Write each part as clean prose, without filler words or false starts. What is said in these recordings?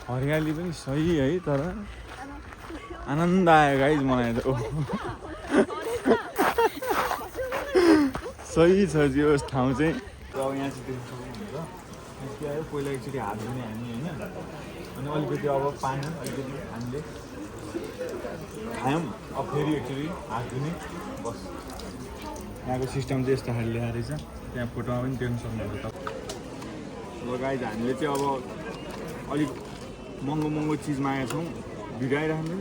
हरियाली पनि सही है तर आनन्द आयो गाइज मलाई त सही छ यो ठाउँ चाहिँ। अब यहाँ चाहिँ देख्न सक्नुहुन्छ के आयो पहिला एकचोटि हात धुने हामी होइन अनि अलिकति अब पानी अलिकति हामीले खायौँ अब फेरि एकचोटि हात धुने बस। यहाँको सिस्टम चाहिँ यस्तो खाले ल्याएर रहेछ त्यहाँ फोटोमा पनि देख्न सक्नुहुन्छ त। अब गाइज हामीले चाहिँ अब अलिक महँगो चिज मागेका छौँ भिडियो आइराख्नु।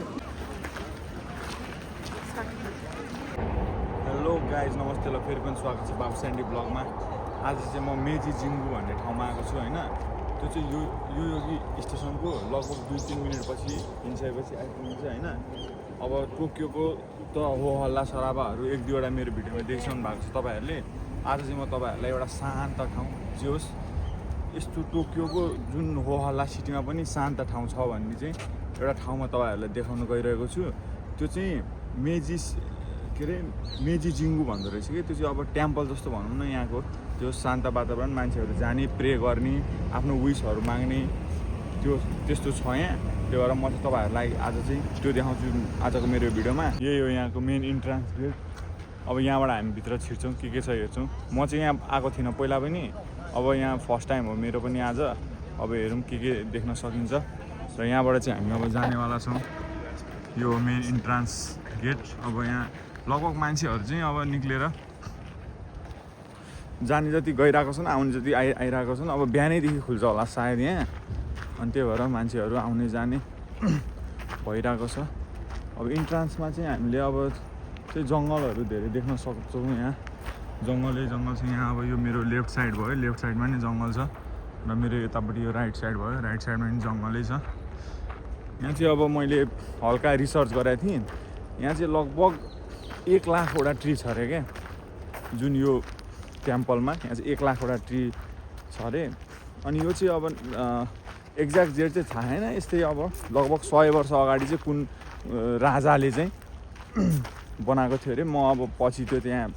हेलो गाइज नमस्ते ल फेरि पनि स्वागत छ बाबु स्यान्डी ब्लगमा। आज चाहिँ म मेची जिङ्गु भन्ने ठाउँमा आएको छु होइन। त्यो चाहिँ यो स्टेसनको लगभग 2-3 मिनटपछि हिँडिसकेपछि आइपुग्छ होइन। अब टोकियोको त हो हल्ला सराबाहरू 1-2वटा मेरो भिडियोमा देखिसक्नु भएको छ तपाईँहरूले। आज चाहिँ म तपाईँहरूलाई एउटा शान्त ठाउँ जे होस् यस्तो टोकियोको जुन हो हल्ला सिटीमा पनि शान्त ठाउँ छ भन्ने चाहिँ एउटा ठाउँमा तपाईँहरूलाई देखाउन गइरहेको छु। त्यो चाहिँ मेची जिङ्गु भन्दो रहेछ कि त्यो चाहिँ अब टेम्पल जस्तो भनौँ न यहाँको। त्यो शान्त वातावरण मान्छेहरू जाने प्रे गर्ने आफ्नो विसहरू माग्ने त्यो त्यस्तो छ यहाँ। त्यो भएर म चाहिँ तपाईँहरूलाई आज चाहिँ त्यो देखाउँछु आजको मेरो भिडियोमा। यही हो यहाँको मेन इन्ट्रान्स गेट। अब यहाँबाट हामी भित्र छिर्छौँ के छ हेर्छौँ। म चाहिँ यहाँ आएको थिइनँ पहिला पनि, अब यहाँ फर्स्ट टाइम हो मेरो पनि आज। अब हेरौँ के देख्न सकिन्छ र यहाँबाट चाहिँ हामी अब जानेवाला छौँ। यो मेन इन्ट्रान्स गेट। अब यहाँ लगभग मान्छेहरू चाहिँ अब निक्लेर जाने जति गइरहेको छन् आउने जति आइरहेको छन्। अब बिहानैदेखि खुल्छ होला सायद यहाँ अनि त्यही भएर मान्छेहरू आउने जाने भइरहेको छ। अब इन्ट्रान्समा चाहिँ हामीले अब चाहिँ जङ्गलहरू धेरै देख्न सक्छौँ। यहाँ जङ्गल छ यहाँ। अब यो मेरो लेफ्ट साइड भयो, लेफ्ट साइडमा नि जङ्गल छ र मेरो यतापट्टि यो राइट साइड भयो, राइट साइडमा नि जङ्गलै छ। यहाँ चाहिँ अब मैले हल्का रिसर्च गरेको थिएँ। यहाँ चाहिँ लगभग 1 लाखवटा ट्री छ अरे क्या जुन यो टेम्पलमा। यहाँ चाहिँ 1 लाखवटा ट्री छ अरे। अनि यो चाहिँ अब एक्ज्याक्ट डेट चाहिँ थाहा छैन। यस्तै अब लगभग 100 वर्ष अगाडि चाहिँ कुन राजाले चाहिँ बनाएको थियो अरे। म अब पछि त्यो त्यहाँ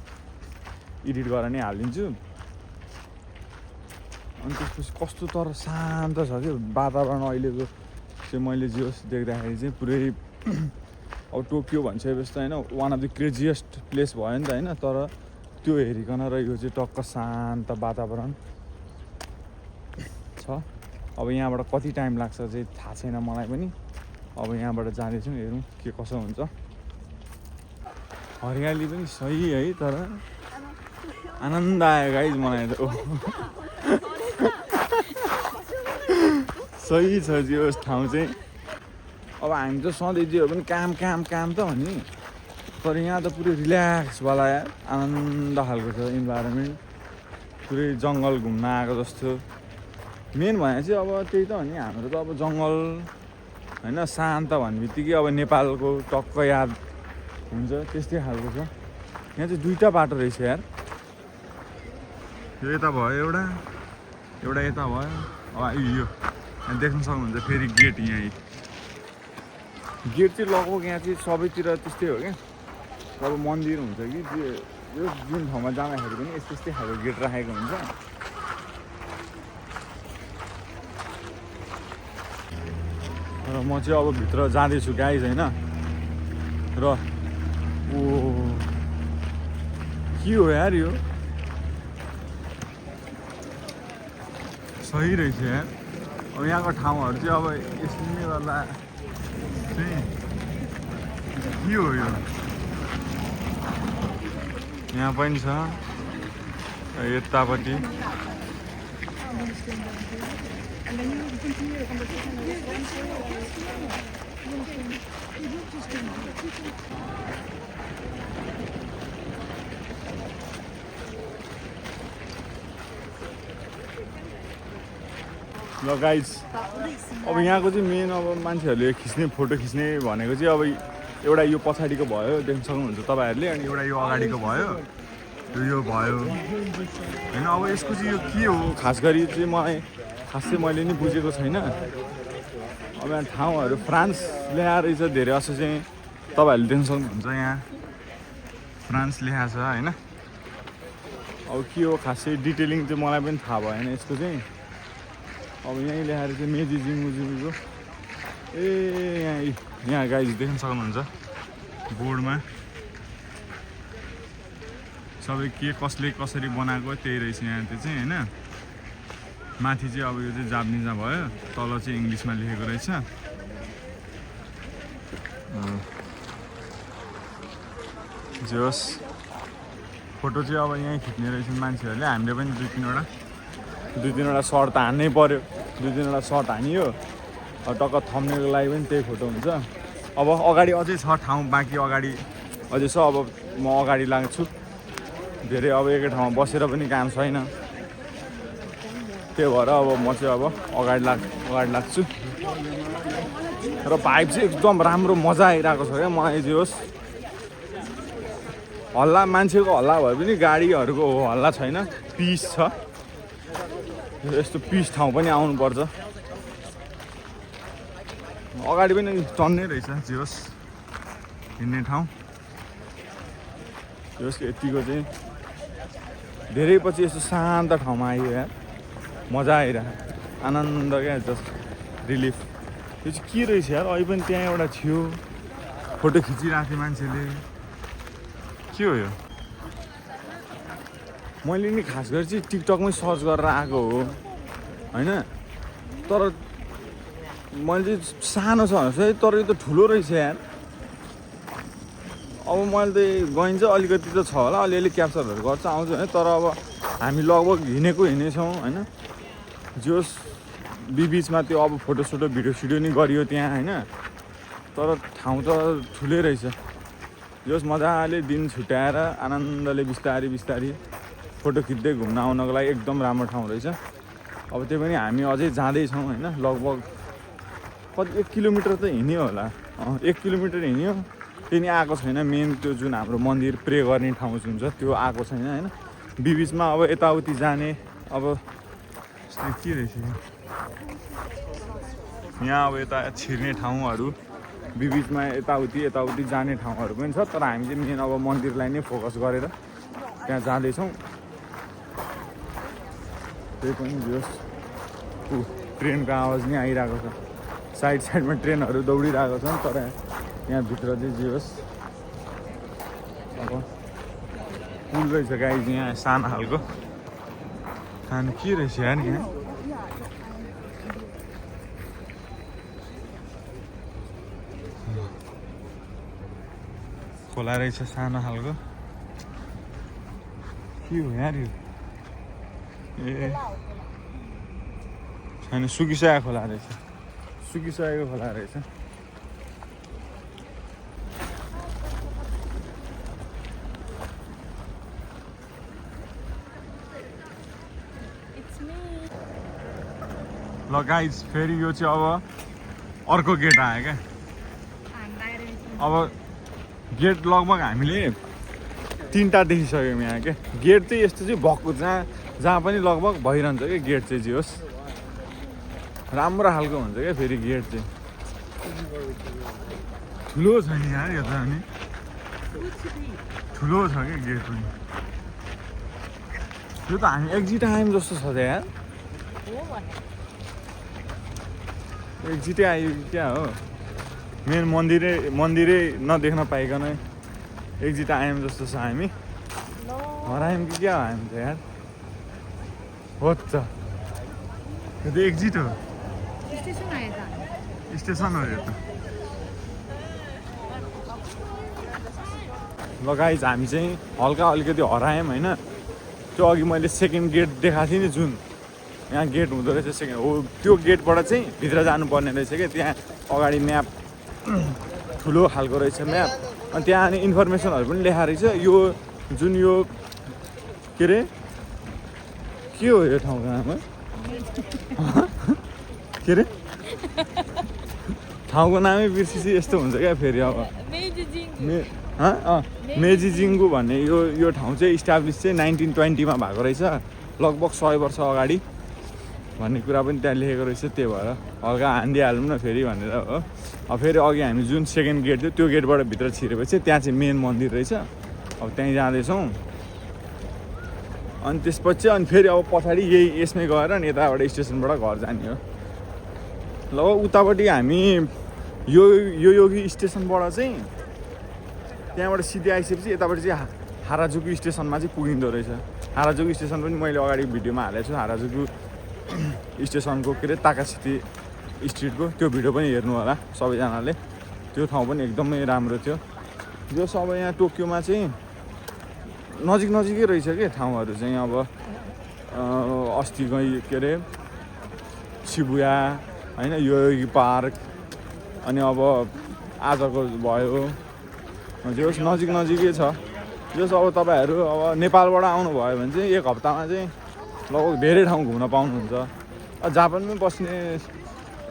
एडिट गरेर नै हालिदिन्छु। अनि त्यसपछि कस्तो तर शान्त छ कि वातावरण अहिलेको चाहिँ मैले जे होस् देख्दाखेरि चाहिँ पुरै अब टोकियो भनिसकेपछि त होइन one of the craziest place भयो नि त होइन। तर त्यो हेरिकन र यो चाहिँ टक्क शान्त वातावरण छ। अब यहाँबाट कति टाइम लाग्छ चाहिँ थाहा छैन मलाई पनि। अब यहाँबाट जाँदैछौँ हेरौँ के कसो हुन्छ। हरियाली पनि सही है तर आनन्द आयो गाइज मलाई त सही छ यो ठाउँ चाहिँ। अब हामी त सधैँ जे हो पनि काम त हो नि, तर यहाँ त पुरै रिल्याक्सवाला आनन्द खालको छ इन्भाइरोमेन्ट। पुरै जङ्गल घुम्न आएको जस्तो। मेन भने चाहिँ अब त्यही त हो नि हाम्रो त अब जङ्गल होइन। शान्त भन्ने बित्तिकै अब नेपालको टक्क याद हुन्छ त्यस्तै खालको छ। यहाँ चाहिँ 2टा बाटो रहेछ यार। यो यता भयो एउटा यता भयो। अब यो यहाँ देख्न सक्नुहुन्छ फेरि गेट। यहीँ गेट चाहिँ लगभग यहाँ चाहिँ सबैतिर त्यस्तै हो क्या। अब मन्दिर हुन्छ कि यो जुन ठाउँमा जाँदाखेरि पनि यस्तै खालको गेट राखेको हुन्छ। र म चाहिँ अब भित्र जाँदैछु गाइज होइन। र ओ के हो यार यो सही रहेछ यार। अब यहाँको ठाउँहरू चाहिँ अब यसले गर्दा चाहिँ के हो यो। यहाँ पनि छ यतापट्टि। ल गाइज अब यहाँको चाहिँ मेन अब मान्छेहरूले फोटो खिच्ने भनेको चाहिँ अब एउटा यो पछाडिको भयो देख्न सक्नुहुन्छ तपाईँहरूले। अनि एउटा यो अगाडिको भयो, यो भयो होइन। अब यसको चाहिँ यो के हो खास गरी चाहिँ मैले नि बुझेको छैन। अब यहाँ ठाउँहरू फ्रान्स ल्याएर रहेछ धेरै जस्तो चाहिँ तपाईँहरूले देख्न सक्नुहुन्छ। यहाँ फ्रान्स लेखाएको छ होइन। अब के हो खासै डिटेलिङ चाहिँ मलाई पनि थाहा भएन यसको चाहिँ। अब यहीँ लेखाएर चाहिँ मेची जिङ्गु ए यहाँ गाइज देख्न सक्नुहुन्छ बोर्डमा सबै के कसले कसरी बनाएको त्यही रहेछ यहाँ त्यो चाहिँ होइन। माथि चाहिँ अब यो चाहिँ जापानिजमा भयो, तल चाहिँ इङ्ग्लिसमा लेखेको रहेछ। जोस् फोटो चाहिँ अब यहीँ खिच्ने रहेछन् मान्छेहरूले। हामीले पनि दुई तिनवटा सर्ट त हान्नै पऱ्यो, दुई तिनवटा सर्ट हानियो। टक्क थम्नेको लागि पनि त्यही फोटो हुन्छ। अब अगाडि अझै छ ठाउँ बाँकी, अगाडि अझै छ। अब म अगाडि लाग्छु धेरै, अब एकै ठाउँमा बसेर पनि काम छैन, त्यही भएर अब म चाहिँ अब अगाडि लाग्छु। र भाइब चाहिँ एकदम राम्रो मजा आइरहेको छ क्या मलाई चाहिँ। होस् हल्ला मान्छेको हल्ला भए पनि गाडीहरूको हल्ला छैन, पिस छ। यस्तो पिस ठाउँ पनि आउनुपर्छ। अगाडि पनि टन्नै रहेछ जोस् हिँड्ने ठाउँ। जोस् यतिको चाहिँ धेरै पछि यस्तो शान्त ठाउँमा आयो यार, मजा आइरह्यो, आनन्द क्या, जस्ट रिलिफ। यो चाहिँ के रहेछ यार, अहिले पनि त्यहाँ एउटा थियो फोटो खिचिरहेको थियो मान्छेले, के हो यो? मैले नि खास गरी चाहिँ टिकटकमै सर्च गरेर आएको हो होइन, तर मैले चाहिँ सानो छ भनेको है, तर यो त ठुलो रहेछ यार। अब मैले त गइन्छ अलिकति त छ होला, अलिअलि क्याप्चरहरू गर्छ आउँछ होइन, तर अब हामी लगभग हिँडेछौँ होइन। जोस् बिचमा त्यो अब फोटोसोटो भिडियो नि गरियो त्यहाँ होइन, तर ठाउँ त ठुलै रहेछ। जोस् मजाले दिन छुट्याएर आनन्दले बिस्तारी फोटो खिच्दै घुम्न आउनको लागि एकदम राम्रो ठाउँ रहेछ। अब त्यो पनि हामी अझै जाँदैछौँ होइन, लगभग कति 1 किलोमिटर त हिँड्यो होला, 1 किलोमिटर हिँड्यो। त्यही नि आएको छैन, मेन त्यो जुन हाम्रो मन्दिर प्रे गर्ने ठाउँ जुन छ त्यो आएको छैन होइन। बिचमा अब यताउति जाने, अब के रहेछ यहाँ, अब यता छिर्ने ठाउँहरू बिचमा यताउति जाने ठाउँहरू पनि छ, तर हामी चाहिँ मेन अब मन्दिरलाई नै फोकस गरेर त्यहाँ जाँदैछौँ। त्यही पनि जोस् ट्रेनको आवाज नै आइरहेको छ, साइडमा ट्रेनहरू दौडिरहेको छन्, तर यहाँभित्र चाहिँ जोस् अब पुल रहेछ गाइज यहाँ सानो खालको। खानु के रहेछ यार यहाँ, खोला रहेछ सानो खालको, के हो यार यो? ए छैन, सुकिसकेको खोला रहेछ, सुकिसकेको खोला रहेछ। ल गाइज फेरि यो चाहिँ अब अर्को गेट आयो क्या। अब गेट लगभग हामीले 3टा देखिसक्यौँ यहाँ क्या। गेट चाहिँ यस्तो चाहिँ भएको जहाँ पनि लगभग भइरहन्छ क्या गेट चाहिँ। होस् राम्रो खालको हुन्छ क्या फेरि गेट चाहिँ, ठुलो छ नि यार यो त, अनि ठुलो छ क्या गेट पनि। यो त हामी एक्जिट आयौँ जस्तो छ त यार, एक्जिटै आयो क्या हो, मेन मन्दिरै नदेख्न पाइकन एक्जिट आयौँ जस्तो छ। हामी हरायौँ कि क्या हो हामी त यार? हो त, यो त एक्जिट हो, स्टेसन हो यो त। ल गाइज हामी चाहिँ हल्का अलिकति हरायौँ होइन। त्यो अघि मैले सेकेन्ड गेट देखाएको थिएँ नि जुन, यहाँ गेट हुँदो रहेछ सेकेन्ड हो, त्यो गेटबाट चाहिँ भित्र जानुपर्ने रहेछ क्या। त्यहाँ अगाडि म्याप ठुलो खालको रहेछ म्याप, अनि त्यहाँ अनि इन्फर्मेसनहरू पनि लेखा रहेछ। यो जुन यो के अरे के हो यो ठाउँको नाम के अरे ठाउँको नामै बिर्सिसी यस्तो हुन्छ क्या फेरि। अब मेजिजिङ्गु भन्ने यो ठाउँ चाहिँ इस्टाब्लिस चाहिँ 1920मा भएको रहेछ, लगभग 100 वर्ष अगाडि भन्ने कुरा पनि त्यहाँ लेखेको रहेछ। त्यही भएर हल्का हानिदिइहालौँ न फेरि भनेर हो। अब फेरि अघि हामी जुन सेकेन्ड गेट थियो त्यो गेटबाट भित्र छिरेपछि त्यहाँ चाहिँ मेन मन्दिर रहेछ, अब त्यहीँ जाँदैछौँ। अनि त्यसपछि अनि फेरि अब पछाडि यसमै गएर अनि यताबाट स्टेसनबाट घर जाने हो। ल उतापट्टि हामी यो योगी स्टेसनबाट चाहिँ त्यहाँबाट सिधै आइसकेपछि यतापट्टि चाहिँ हाराजुकु स्टेसनमा चाहिँ पुगिँदो रहेछ। हाराजुकु स्टेसन पनि मैले अगाडि भिडियोमा हालेको छु। हाराजुकु स्टेसनको के अरे ताकासिटी स्ट्रिटको त्यो भिडियो पनि हेर्नु होला सबैजनाले। त्यो ठाउँ पनि एकदमै राम्रो थियो। जो सब यहाँ टोकियोमा चाहिँ नजिकै रहेछ कि ठाउँहरू चाहिँ। अब अस्ति गई के अरे शिबुया होइन, योगी पार्क, अनि अब आजको भयो, जोस् नजिकै छ। जोस् अब तपाईँहरू अब नेपालबाट आउनुभयो भने चाहिँ एक हप्तामा चाहिँ लगभग धेरै ठाउँ घुम्न पाउनुहुन्छ। जापानमै बस्ने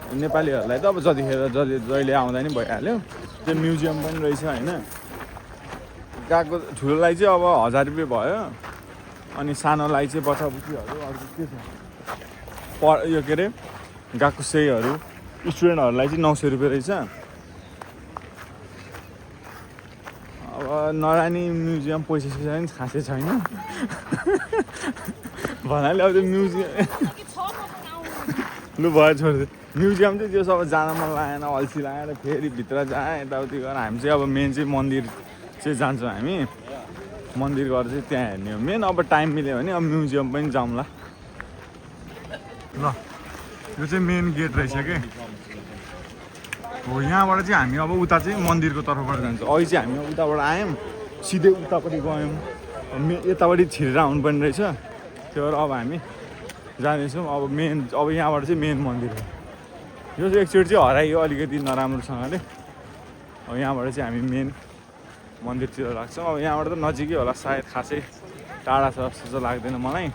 नेपालीहरूलाई त अब जतिखेर जहिले आउँदा नि भइहाल्यो। त्यो म्युजियम पनि रहेछ होइन। गएको ठुलोलाई चाहिँ अब 1000 रुपियाँ भयो, अनि सानोलाई चाहिँ बचाबुचीहरू अर्को के छ यो के अरे गाकुसेहरू स्टुडेन्टहरूलाई चाहिँ 900 रुपियाँ रहेछ। अब नरानी म्युजियम पैसा पनि खासै छैन भन्नाले अब त्यो म्युजियम लु भयो छोडिदियो। म्युजियम चाहिँ त्यो सब जान मन लागेन, अल्छी लागेर फेरि भित्र जाएँ यताउति गरेर हामी चाहिँ अब मेन चाहिँ मन्दिर चाहिँ जान्छौँ। हामी मन्दिर गएर चाहिँ त्यहाँ हेर्ने हो मेन। अब टाइम मिल्यो भने अब म्युजियम पनि जाउँला। ल यो चाहिँ मेन गेट रहेछ कि हो। यहाँबाट चाहिँ हामी अब उता चाहिँ मन्दिरको तर्फबाट जान्छौँ। अघि चाहिँ हामी उताबाट आयौँ, सिधै उतापट्टि गयौँ, यतापट्टि छिरेर आउनुपर्ने रहेछ। त्यो भएर अब हामी जाँदैछौँ। अब यहाँबाट चाहिँ मेन मन्दिर हो। यो चाहिँ एकचोटि चाहिँ हराइयो अलिकति नराम्रोसँगले। अब यहाँबाट चाहिँ हामी मेन मन्दिरतिर लाग्छौँ। अब यहाँबाट त नजिकै होला सायद, खासै टाढा छ जस्तो चाहिँ लाग्दैन मलाई।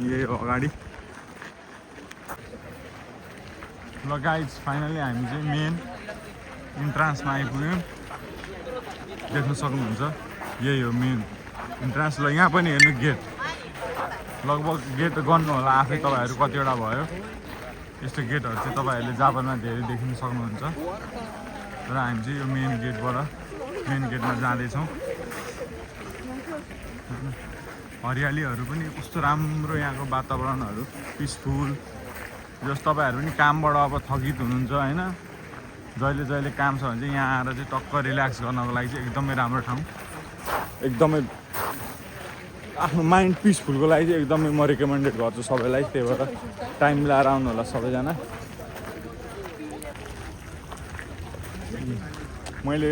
यही हो अगाडि। ल गाइज फाइनली हामी चाहिँ मेन इन्ट्रान्समा आइपुग्यौँ। देख्न सक्नुहुन्छ यही हो मेन इन्ट्रान्स। ल यहाँ पनि हेर्नु गेट, लगभग गेट गर्नु होला आफै तपाईँहरू कतिवटा भयो। यस्तो गेटहरू चाहिँ तपाईँहरूले जापानमा धेरै देख्न सक्नुहुन्छ। र हामी चाहिँ यो मेन गेटमा जाँदैछौँ। हरियालीहरू पनि कस्तो राम्रो, यहाँको वातावरणहरू पिसफुल। जस तपाईँहरू पनि कामबाट अब थकित हुनुहुन्छ होइन, जहिले काम छ भने चाहिँ यहाँ आएर चाहिँ टक्क रिल्याक्स गर्नको लागि चाहिँ एकदमै राम्रो ठाउँ। एकदमै आफ्नो माइन्ड पिसफुलको लागि चाहिँ एकदमै म रेकमेन्डेड गर्छु सबैलाई। त्यही भएर टाइम मिलाएर आउनु होला सबैजना। मैले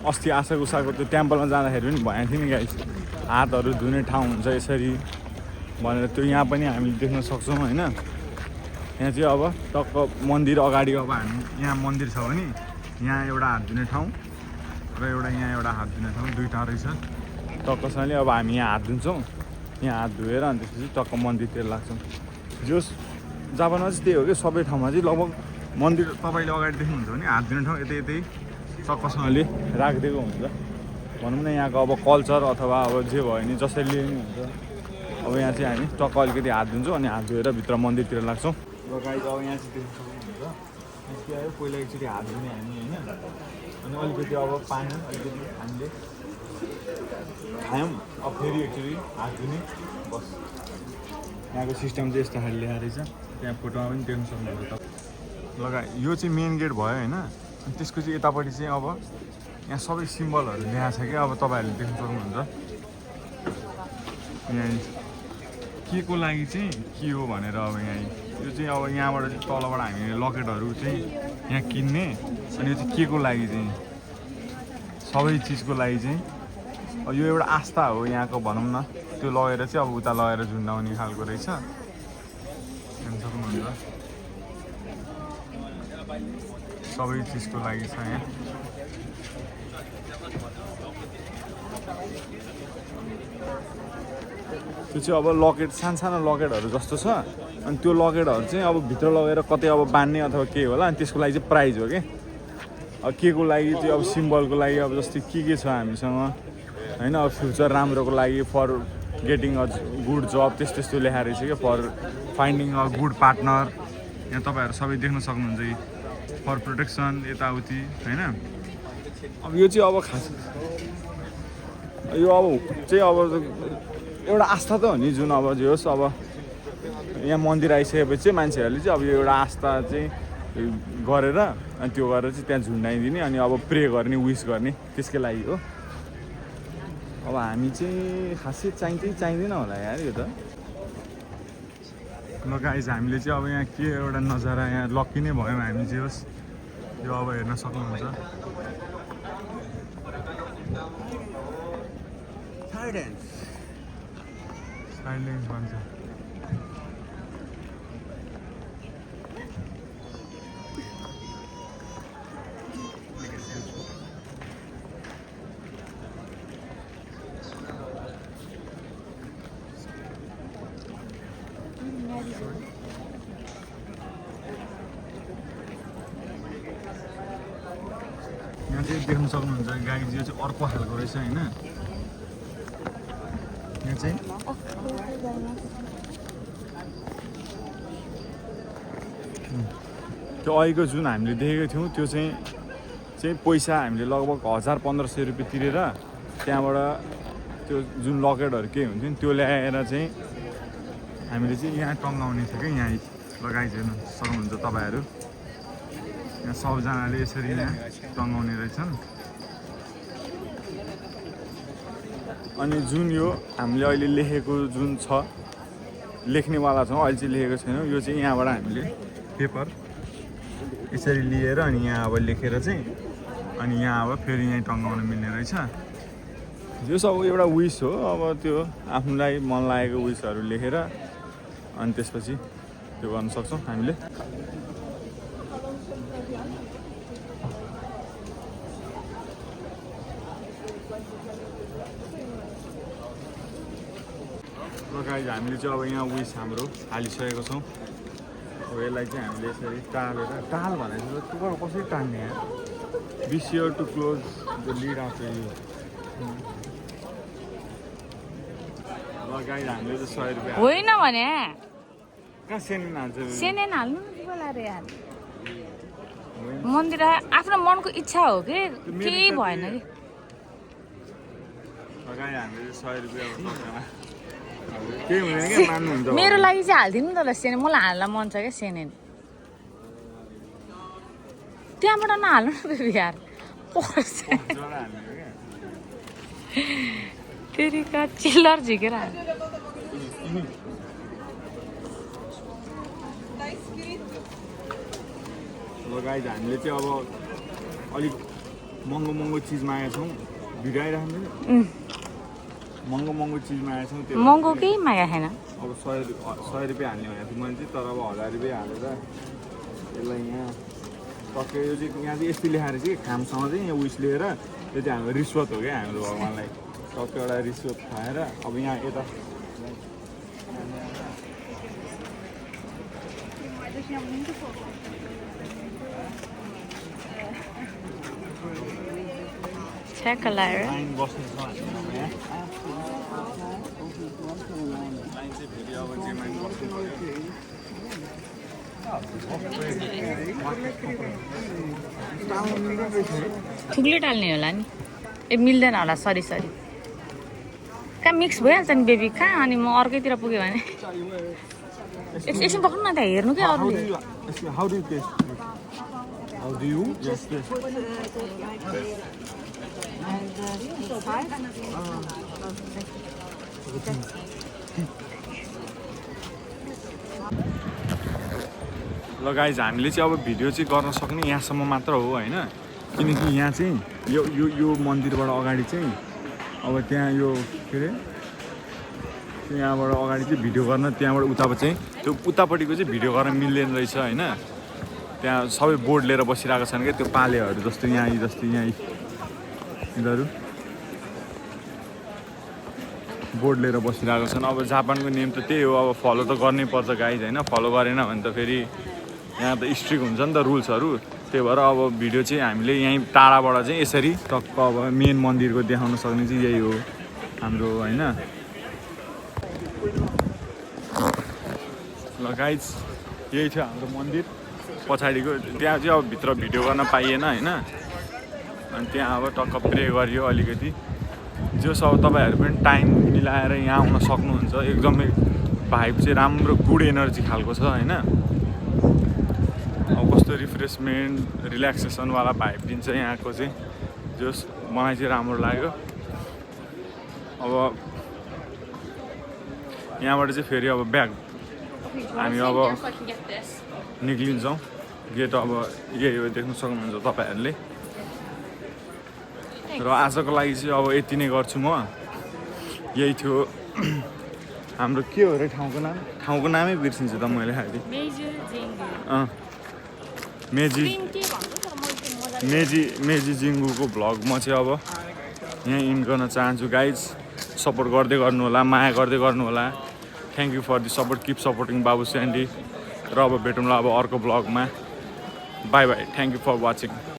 अस्ति आसाको त्यो टेम्पलमा जाँदाखेरि पनि भनेको थिएँ नि गाइस, हातहरू धुने ठाउँ हुन्छ यसरी भनेर। त्यो यहाँ पनि हामीले देख्न सक्छौँ होइन। यहाँ चाहिँ अब टक्क मन्दिर अगाडि, अब हामी यहाँ मन्दिर छ भने यहाँ एउटा हात धुने ठाउँ र यहाँ एउटा हात धुने ठाउँ, दुईवटा रहेछ। टक्कसँगले अब हामी यहाँ हात धुन्छौँ, यहाँ हात धोएर अनि त्यसपछि टक्क मन्दिरतिर लाग्छौँ। जोस् जापानमा चाहिँ त्यही हो कि सबै ठाउँमा चाहिँ लगभग मन्दिर तपाईँले अगाडि देख्नुहुन्छ भने हात धुने ठाउँ यतै टक्कसँगले राखिदिएको हुन्छ। भनौँ न यहाँको अब कल्चर अथवा अब जे भयो नि जसरी लिने हुन्छ। अब यहाँ चाहिँ हामी टक्क अलिकति हात धुन्छौँ अनि हात धोएर भित्र मन्दिरतिर लाग्छौँ। र गाइज अब यहाँ चाहिँ देख्न सक्नुहुन्छ के आयो, पहिला एकचोटि हात धुने हामी होइन, अनि अलिकति अब पानी अलिकति हामीले खायौँ, अब फेरि एकचोटि हात धुने बस। यहाँको सिस्टम चाहिँ यस्तो खाले ल्याएर रहेछ, त्यहाँ फोटोमा पनि देख्न सक्नुहुन्छ। लगा यो चाहिँ मेन गेट भयो होइन। अनि त्यसको चाहिँ यतापट्टि चाहिँ अब यहाँ सबै सिम्बलहरू ल्याएको छ क्या। अब तपाईँहरूले देख्न सक्नुहुन्छ यहाँ के को लागि चाहिँ के हो भनेर। अब यहाँ यो चाहिँ अब यहाँबाट चाहिँ तलबाट हामीले लकेटहरू चाहिँ यहाँ किन्ने, अनि यो चाहिँ के को लागि चाहिँ सबै चिजको लागि चाहिँ यो एउटा आस्था हो यहाँको भनौँ न। त्यो लगेर चाहिँ अब उता लगेर झुन्डाउने खालको रहेछ। हेर्न सक्नुहुन्छ सबै चिजको लागि छ यहाँ। त्यो चाहिँ अब लकेट सानो लकेटहरू जस्तो छ। अनि त्यो लकेटहरू चाहिँ अब भित्र लगेर कतै अब बान्ने अथवा के होला, अनि त्यसको लागि चाहिँ प्राइज हो कि। अब के को लागि चाहिँ अब सिम्बलको लागि, अब जस्तै के छ हामीसँग होइन, अब फ्युचर राम्रोको लागि, for getting a good job त्यस्तो लेखाएको रहेछ क्या, for finding a good partner. यहाँ तपाईँहरू सबै देख्न सक्नुहुन्छ कि फर प्रोटेक्सन यताउति होइन। अब यो चाहिँ अब खास यो अब चाहिँ अब एउटा आस्था त हो नि जुन अब जे होस्। अब यहाँ मन्दिर आइसकेपछि चाहिँ मान्छेहरूले चाहिँ अब यो एउटा आस्था चाहिँ गरेर अनि त्यो गरेर चाहिँ त्यहाँ झुन्डाइदिने अनि अब प्रे गर्ने विस गर्ने त्यसकै लागि हो। अब हामी चाहिँ खासै चाहिँदैन होला यार यो त। ल गाइज हामीले चाहिँ अब यहाँ के एउटा नजारा यहाँ लक्की नै भयौँ हामी चाहिँ होस् यो अब हेर्न सक्नुहुन्छ। साइलेन्स भन्छ। यहाँ चाहिँ देख्न सक्नुहुन्छ गाई यो चाहिँ अर्को खालको रहेछ होइन। यहाँ चाहिँ त्यो अहिलेको जुन हामीले देखेको थियौँ त्यो चाहिँ पैसा हामीले लगभग 1000-1500 रुपियाँ तिरेर त्यहाँबाट त्यो जुन लकेटहरू केही हुन्थ्यो नि त्यो ल्याएर चाहिँ हामीले चाहिँ यहाँ टङ्गाउने थियो क्या। यहाँ लगाइदिनु सक्नुहुन्छ तपाईँहरू। यहाँ सबजनाले यसरी यहाँ टङ्गाउने रहेछन्। अनि जुन यो हामीले अहिले लेखेको जुन छ लेख्नेवाला छौँ अहिले चाहिँ लेखेको छैनौँ यो चाहिँ यहाँबाट हामीले पेपर यसरी लिएर अनि यहाँ अब लेखेर चाहिँ अनि यहाँ अब फेरि यहीँ टङ्गाउन मिल्ने रहेछ। यो सब एउटा विस हो। अब त्यो आफूलाई मन लागेको विसहरू लेखेर अनि त्यसपछि त्यो गर्न सक्छौँ हामीले। गाइज हामीले चाहिँ अब यहाँ विस हाम्रो हालिसकेको छौँ। अब यसलाई चाहिँ हामीले यसरी टालेर टाल भनेको चाहिँ कसरी टाल्ने यहाँ be sure to close the lead after you. ल गाइज हामीले चाहिँ 100 रुपियाँ होइन भने कहाँ सेनेन हाल्छ सेनेन हाल्नु बोलाएर यार मन्दिर आफ्नो मनको इच्छा हो कि केही भएन कि। गाइज हामीले 100 रुपियाँ केही हुँदैन क्या मान्नुहुन्छ। मेरो लागि चाहिँ हालिदिनु नि त ल सेनेन मलाई हाल्न मन छ क्या सेनेन। त्यहाँबाट नहाल्नु न बेबी यार पर्छ तेरी का चिल्लर झिकेर गाइज हामीले चाहिँ अब अलिक महँगो चिज मागेका छौँ। भिडियो आइराख्दैन महँगो चिज मागेका छौँ। त्यो महँगो केही मागेको छैन। अब 100 रुपियाँ हाल्ने भनेको थियो मैले चाहिँ तर अब 1000 रुपियाँ हालेर यसलाई यहाँ टक्कै यो चाहिँ यहाँ चाहिँ यस्तो लेखाएर चाहिँ खामसँग चाहिँ यहाँ उइस लिएर यो चाहिँ हाम्रो रिस्वत हो क्या हाम्रो भगवान्लाई टक्कै एउटा रिस्वत खाएर अब यहाँ यता लाइन बस्ने छ हामी यहाँ लाइन चाहिँ फेरि अब जेमाइन बस्नु पर्यो। थुक्ले टाल्ने होला नि ए मिल्दैन होला सरी कहाँ मिक्स भइहाल्छ नि बेबी कहाँ अनि म अर्कैतिर पुग्यो भने एकछिन पक्नु न त्यहाँ हेर्नु क्या अरूले। How do you? Yes. ल गाइज हामीले चाहिँ अब भिडियो चाहिँ गर्न सक्ने यहाँसम्म मात्र हो होइन। किनकि यहाँ चाहिँ यो मन्दिरबाट अगाडि चाहिँ अब त्यहाँ यो के अरे यहाँबाट अगाडि चाहिँ भिडियो गर्न त्यहाँबाट उताबाट चाहिँ त्यो उतापट्टिको चाहिँ भिडियो गर्न मिल्दैन रहेछ होइन। त्यहाँ सबै बोर्ड लिएर बसिरहेको छन् क्या त्यो पालेहरू जस्तो यहाँ यिनीहरू बोर्ड लिएर बसिरहेको छन्। अब जापानको नियम त त्यही हो अब फलो त गर्नै पर्छ गाइज होइन। फलो गरेन भने त फेरि यहाँ त स्ट्रिक्ट हुन्छ नि त रुल्सहरू। त्यही भएर अब भिडियो चाहिँ हामीले यहीँ टाढाबाट चाहिँ यसरी टक्क अब मेन मन्दिरको देखाउन सक्ने चाहिँ यही हो हाम्रो होइन। ल गाइज यही थियो हाम्रो मन्दिर पछाडिको। त्यहाँ चाहिँ अब भित्र भिडियो गर्न पाइएन होइन। अनि त्यहाँ अब टक्क प्रे गरियो अलिकति। जो सब तपाईँहरू पनि टाइम मिलाएर यहाँ आउन सक्नुहुन्छ एकदमै भाइब चाहिँ राम्रो गुड एनर्जी खालको छ होइन अब कस्तो रिफ्रेसमेन्ट रिल्याक्सेसनवाला भाइब दिन्छ यहाँको चाहिँ जस मलाई चाहिँ राम्रो लाग्यो अब यहाँबाट चाहिँ फेरि अब ब्याग हामी अब निक्लिन्छौँ गेट अब यही हो देख्न सक्नुहुन्छ तपाईँहरूले र आजको लागि चाहिँ अब यति नै गर्छु म यही थियो हाम्रो के हो रे ठाउँको नामै बिर्सिन्छु त मैले खालि मेजी जिङ्गुको भ्लग म चाहिँ अब यहाँ इन गर्न चाहन्छु गाइज सपोर्ट गर्दै गर्नु होला माया गर्दै गर्नु होला thank you for the support keep supporting बाबु स्यान्डी र अब भेटौँला अब अर्को भ्लगमा bye bye thank you for watching